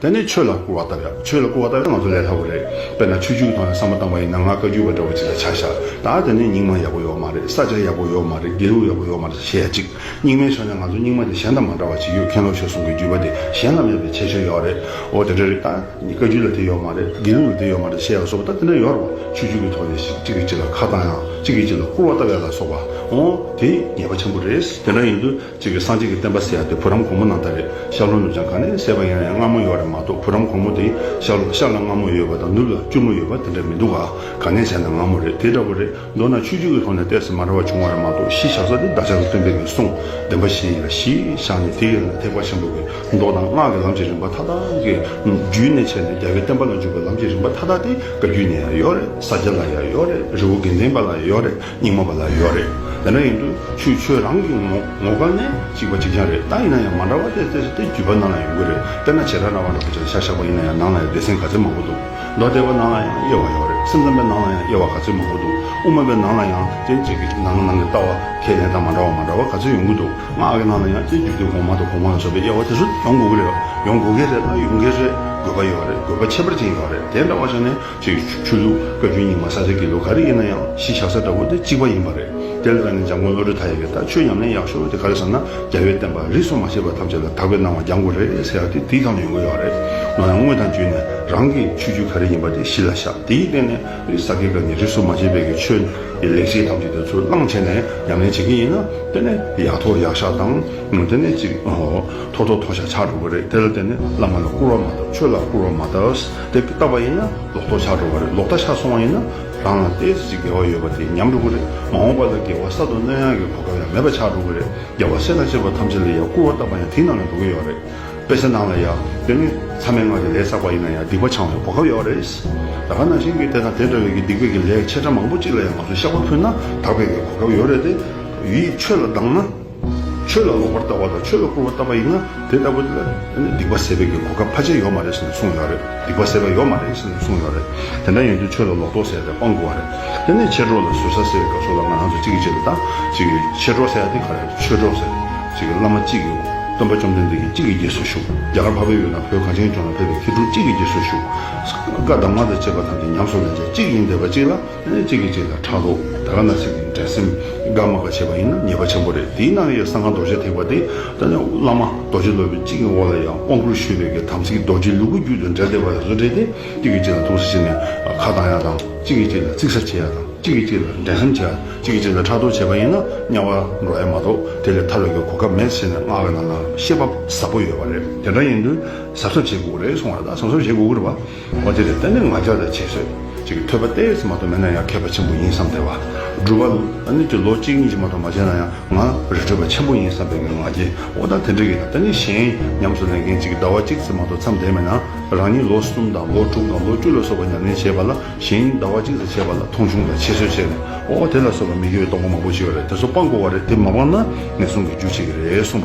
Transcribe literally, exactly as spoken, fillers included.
དེ་ནས་ཆོས་ལ་སྐུར་བ་བཏབ་ཡ། ཆོས་ལ་སྐུར་བ་བཏབ་ཡ་ང་ཚོ་ལས་སླ་པོ་རེད། དཔེར་ན་ཆོས་བརྒྱུད་ཀྱི་ཐོག་ནས་བསམ་བློ་བཏང་བ་ཡིན་ན། ང་བཀའ་བརྒྱུད་པ་འདྲ་བོ་ཅིག་ལ་ཆ་བཞག་ད་དེ་ནས་རྙིང་མ་ཡག་པོ་ཡོད་མ་རེད། ས་སྐྱ་ཡག་པོ་ཡོད་མ་རེད། དགེ་ལུགས་ཡག་པོ་ཡོད་མ་རེད་ཟེར་བཤད་ཡ་གཅིག་རྙིང་མའི་ཕྱོགས་ནས་ང་ཚོ་རྙིང་མ་དེ་གཞན་དང་མ་འདྲ་བ་ཅིག་ཡོད། མཁན་སློབ་ཆོས་གསུམ་གྱི་བརྒྱུད་པ་དེ་གཞན་ལ་མེད་པའི་ཁྱད་ཆོས་ཡོད་རེད། འོ་དེ་འདྲ་རེད། ད་བཀའ་བརྒྱུད་ལ་དེ་ཡོད་མ་རེད། དགེ་ལུགས་ལ་དེ་ཡོད་མ་རེད་བཤད་ཡ་སོགས་པ་ད་དེ་འདྲ་ཡོད་རེད་བ། ཆོས་བརྒྱུད་ཀྱི་ཐོག་ནས་ཞིག་གཅིག་གིས་གཅིག་ལ་ཁ་བཏང་ཡ། གཅིག་གིས་གཅིག་ལ་སྐུར་བ་བཏབ་ཡ་ལ་སོགས་པ། འོ་དེ་ཉེས་པ་ཆེན་པོ་རེད། དེ་འདྲ་ཡིན་དུས། གཅིག་གིས་སངས་རྒྱས་ཀྱི་བསྟན་པ་ཟེར་ཡ་དེ་བུ་རམ་གོང་མ་ནང་ལྟར་རེད། ཤར་ལྷོ་ནུབ་བྱང་གང་ནས་བསད་པ་ཡིན་ན་ཡང་སྔ་མོ་ཡོད་རེད་མ་གཏོགས། བུ་རམ་གོང་མ་དེ་ཤར་ལྷོ། ཤར་ལ་སྔ་མོ་ཡོད་པ་དང་ནུབ་ལ་སྐྱོ་མོ་ཡོད་པ་དེ་འདྲ་མི་འདུག་ག་ག་ནས་བྱས་ན་སྔ་མོ་རེད། དེ་འདྲ་པོ་རེད། མདོར་ན་ཆོས་བརྒྱུད་ཀྱི་ཐོག་ནས་ཏོག་ཙམ་མ་འདྲ་བ་བྱུང་བ་རེད་མ་གཏོགས། གཞི་བཞག་ས་དེ་བདག་ཅག་ལ་སྟོན་པའི་གི་གསུང་བདེན་པ་བཞི་ཡིན་ལ། གཞི་བཞག་ནས་དེ་ཡིན་ལ་ཐེག་པ་ཆེན་པོ་གི་མདོ་དང་སྔགས་ཀྱི་ལམ་གྱི་རིམ་པ་མཐའ་དག་གི་རྒྱུད་ནས་བྱས་ནས་རྒྱལ་བའི་བསྟན་པ་ལ་འཇུག་པའི་ལམ་གྱི་རིམ་པ་མཐའ་དག་དེ་བཀའ་བརྒྱུད་ནས་ཡང་ཡོད་རེད། ས་སྐྱ་ལ་ཡང་ཡོད་རེད། རི་བོ་དགེ་ལྡན་པ་ལ་ཡང་ཡོད་རེད། རྙིང་མ་པ་ལ་ཡོད་རེད། དེ་འདྲ་ཡིན་དུས་ཆོས་ཆོས་རང་གི་ངོ་ངོ་སྐལ་ནས་གཅིག་པ་གཅིག་རྐྱང་རེད། ད་ཡིན་ན་ཡང་མ་འདྲ་བ་དེ་དེ་དེ་བརྒྱུད་པ་ནང་ལ་ཡོང་གི་རེད། དཔེར་ན་བྱེ་བྲག་སྨྲ་བ་རིན་པོ་ཆེ་ལ་ཆ་བཞག་པ་ཡིན་ན་ཡང་ནང་ལ་ཡང་སྡེ་ཚན་ག་ཚོད་མང་པོ་འདུག་མདོ་སྡེ་པ་ནང་ལ་ཡང་དབྱེ་བ་ཡོད་རེད། སེམས་ཙམ་པའི་ནང་ལ་ཡང་དབྱེ་བ་ག་ཚོད་མང་པོ་འདུག་དབུ་མ་པའི་ནང་ལ་ཡང་དེ་གཅིག་གི་ནང་ནང་གི་ལྟ་བ་ཁས་ལེན་དང་མ་འདྲ་བ་མ་འདྲ་བ་ག་ཚོད་ཡོང་གི་འདུག་སྔགས་ཀྱི་ནང་ལ་ཡང་དེ་རྒྱུད་སྡེ་གོང་མ་དང་གོང་མ་ལ་སོགས་པའི་དབྱེ་བ་དེ་ཚོ་ཡོང་དགོས་ཀྱི་རེད། ཡོང་དགོས་ཀྱི་རེད་ལ་ཡོང་གི་རེད། དགོས་པ་ཡོད་རེད། དགོས་པ་ཁྱད་པར་ཅན་ཡོད་རེད། དེ་འདྲ་བ་བྱས་ནས། ཅིག་ཆོས་ལུགས་བཀའ་བརྒྱུད་རྙིང་མ་ས་སྐྱ་དགེ་ལུགས་ག་རེ་ཡིན་ན་ཡང་གཞི་བཞག་ས་འདྲ་པོ་དེ་གཅིག་པ་ཡིན་པ་རེད། དེ་ལ་ནི་འཇམ་མགོན་བློ་གྲོས་མཐའ་ཡས་ཀྱིས་ད་ཆོས་ཉམས་ལེན་ཡག་ཤོས་དེ་ག་རེ་ཟེར་ན། རྒྱལ་བའི་བསྟན་པ་རིས་སུ་མ་ཆད་པ་ཐམས་ཅད་ལ་དག་པའི་གནང་བ་སྦྱང་དགོས་རེད་ཟེར་ཡ་དེ་དེའི་ཐོག་ནས་ཡོང་གི་ཡོད་རེད། ང་ཡང་དངོས་དང་བརྒྱུད་ནས་རང་གི་ཆོས་བརྒྱུད་ག་རེ་ཡིན་པ་དེ་གཞི་ལ་བཞག་དེའི་སྟེང་ནས་རིས་ས་དགེ་བཀའ་རྙིང་རིས་སུ་མ་ཆད་པའི་གི་ཆོས་ཀྱི་ལེགས་བཤད་ཐམས་ཅད་དེ་ཚུར་བླངས་བྱས་ནས་ཉམས་ལེན་བྱེད་ཀྱི་ཡིན་ན། དེ་ནས་ཡག་ཐོག་ཡག་ཤག་དང་། དེ་ནས་ཅིག་མཐོ་ཐོག་མཐོ་ཤག་ཆགས་འགྲོ་གི་རེད། དེ་ལ་བརྟེན་ནས་བླ་མ་ལ་སྐུར་བ་མ་བཏབ། ཆོས་ལ་སྐུར་བ་མ་བཏབ། དེ་བཏབ་པ་ཡིན་ན་ལོག་རྟོག་ཆགས་འགྲོ་བ་རེད། ལོག་ལྟ་ཆགས་སོང་བ་ཡིན་ན་རང་ལ་ཏོག་ཙམ་ཅིག་དགེ་བ་ཡོད་པ་དེ་ཉམས་འགྲོ་གི་རེད། མ་འོངས་པ་ལ་དགེ་བ་གསར་དུ་སྣོན་ཡག་གི་གོ་སྐབས་ཡང་མེད་པ་ཆགས་འགྲོ་གི་རེད། རྒྱལ་བ་སྲས་དང་བཅས་པ་ཐམས་ཅད་ལ་ཡང་སྐུར་བ་བཏབ་པ་ཡང་དེའི་ནང་ལ་འགྲོ་གི་ཡོད་རེད། དཔེ་ཆ་ནང་ལ་ཡང་དེ་ནི་མཚམས་མེད་ལྔ་གི་ལས་བསགས་པ་ཡིན་ན་ཡང་སྡིག་པ་བྱང་བའི་གོ་སྐབས་ཡོད་རེད། ད་ག་ནང་བཞིན་གྱི་དེ་དང་དེ་འདྲ་བའི་གི་སྡིག་པའི་གི་ལས་ཆེ་ཕྲ་མང་པོ་ཅིག་ལ་ཡང་ང་ཚོས་བཤགས་པ་ཕུལ་ན་དག་པའི་གི་གོ་སྐབས་ཡོད་རེད་དེ། ཡིད་ཆོས་ལ་སྡང་ན། ཆོས་ལ་ལོག་པར་ལྟ་བ་དང་ཆོས་ལ་སྐུར་བ་བཏབ་པ་ཡིན་ན། དེ་ལྟ་བུ་དེ་ལ་སྡིག་པ་ཟད་པའི་གི་གོ་སྐབས་ཕལ་ཆེར་ཡོད་མ་རེད་ཟེར་ནས་གསུངས་ཡོད་རེད། སྡིག་པ་ཟད་པ་ཡོད་མ་རེད་ཟེར་ནས་གསུངས་ཡོད་རེད། དེ་འདྲ་ཡིན་དུས་ཆོས་ལ་ལོག་རྟོག་ཟེར་ཏེ་སྤང་དགོས་པ་རེད། དེ་ནས་མཆེད་གྲོགས་ལ་བཟོད་ས་ཟེར་བའི་སྐབས་སུ་ལ་ང་རང་ཚོ་གཅིག་གིས་གཅིག་ལ་ད་གཅིག་གིས་མཆེད་གྲོགས་ཟེར་ཡ་དེ་ག་རེ་རེད། ཆོས་གྲོགས་ཟེར། གཅིག་གིས་བླ་མ་གཅིག་གིས་སྟོན་པ་བཅོམ་ལྡན་འདས་ཀྱིས་གཅིག་གི་རྗེས་སུ་ཞུགས། རྒྱ་གར་འཕགས་པའི་ཡུལ་ན་བོད་གངས་ཅན་ལྗོངས་ལ་ཕེབས་པའི་མཁས་གྲུབ་གཅིག་གི་རྗེས་སུ་ཞུགས། བཀའ་གདམས་ངག་དང་བཅས་པ་ཐམས་ཅད་ཉམས་སུ་ལེན་བྱ་གཅིག་ཡིན་བསྡད་པ་གཅིག་ལ། གཅིག་གིས་གཅིག་ལ་ཕྲག་དོག་ད་ག་ནང་བཞིན་གྱི་འགྲན་སེམས་བཀའ་མ་བཀའ་བྱས་པ་ཡིན་ན་ཉེས་པ་ཆེན་པོ་རེད། དེའི་ནང་ཡང་གསང་སྔགས་རྡོ་རྗེ་ཐེག་པ་དེ་ད་ནི་བླ་མ་རྡོ་རྗེ་སློབ་དཔོན་གཅིག་གི་འོག་ལ་ཡང་དབང་བསྐུར་ཞུས་པའི་གི་དམ་ཚིག་རྡོ་རྗེ་ལུ་གུ་རྒྱུད་དུ་འདྲེས་བསྡད་པ་ལ་བཟོ་འདྲེས་ཏེ། གཅིག་གིས་གཅིག་ལ་ཐུགས་སུ་ཆེ་ནས་ཁ་བཏང་ཡ་དང་། གཅིག་གིས་གཅིག་ལ་ཚིག་ཟ་བྱེད་ཡ་དང་། གཅིག་གིས་གཅིག་ལ་འགྲན་སེམས་བྱེད་ཡ། གཅིག་གིས་གཅིག་ལ་ཕྲག་དོག་བྱས་པ་ཡིན་ན་དམྱལ་བ་འགྲོ་ཡ་མ་གཏོགས་དེ་ལས་ཐར་བའི་གི་གོ་སྐབས་མེད་ཟེར་ནས་སྔགས་ཀྱི་ནང་ལ་བཤད་པ་ཟབ་པོ་ཡོད་པ་རེད། དེ་འདྲ་ཡིན་དུས་གཟབ་གཟབ་བྱེད་དགོས་རེད་གསུངས་པ་རེད། ད་གཟབ་གཟབ་བྱེད་དགོས་ཀྱི་རེད་པ། འོ་དེ་རེད། དེ་ནི་ང་རྒྱལ་དང་བྱད་གསོད་ཅིག་ཐོས་པ་ཏོག་ཙམ་མ་གཏོགས་མེད་ན་ཡང་མཁས་པ་ཆེན་པོ་ཡིན་བསམ་བསྡད་པ། སྒྲུབ་པ་ཨ་ནི་ཅིག་ལོ་གཅིག་གཉིས་ཅིག་མ་གཏོགས་མ་བྱས་ན་ཡང་ང་རི་ཁྲོད་པ་ཆེན་པོ་ཡིན་བསམ་པའི་ང་རྒྱལ། འོ་ད་དེ་འདྲ་གི་ད་ནི་གཞན་ཉམས་སུ་ལེན་མཁན་ཅིག་ཟླ་བ་གཅིག་ཙམ་མ་གཏོགས་མཚམས་བསྡད་མེད་ན་རང་ཉིད་ལོ་གསུམ་དང་ལོ་དྲུག་དང་ལོ་བཅུ་ལ་སོགས་པ་ཉམས་ལེན་བྱས་པ་ལ་གཞན་ཟླ་བ་གཅིག་ཙམ་བྱས་པ་ལ་མཐོང་ཆུང་དང་བྱད་གསོད་བྱས་ནས། འོ་དེ་ལ་སོགས་པ་མི་དགེ་བའི་རྟོག་པ་མང་པོ་ཞིག་ཡོད་རེད། དེ་ཚོ་སྤང་དགོས་པ་རེད། དེ་མ་སྤངས་ན་ངན་སོང་གི་རྒྱུ་བྱེད་ཀྱི་རེད་གསུངས་པ།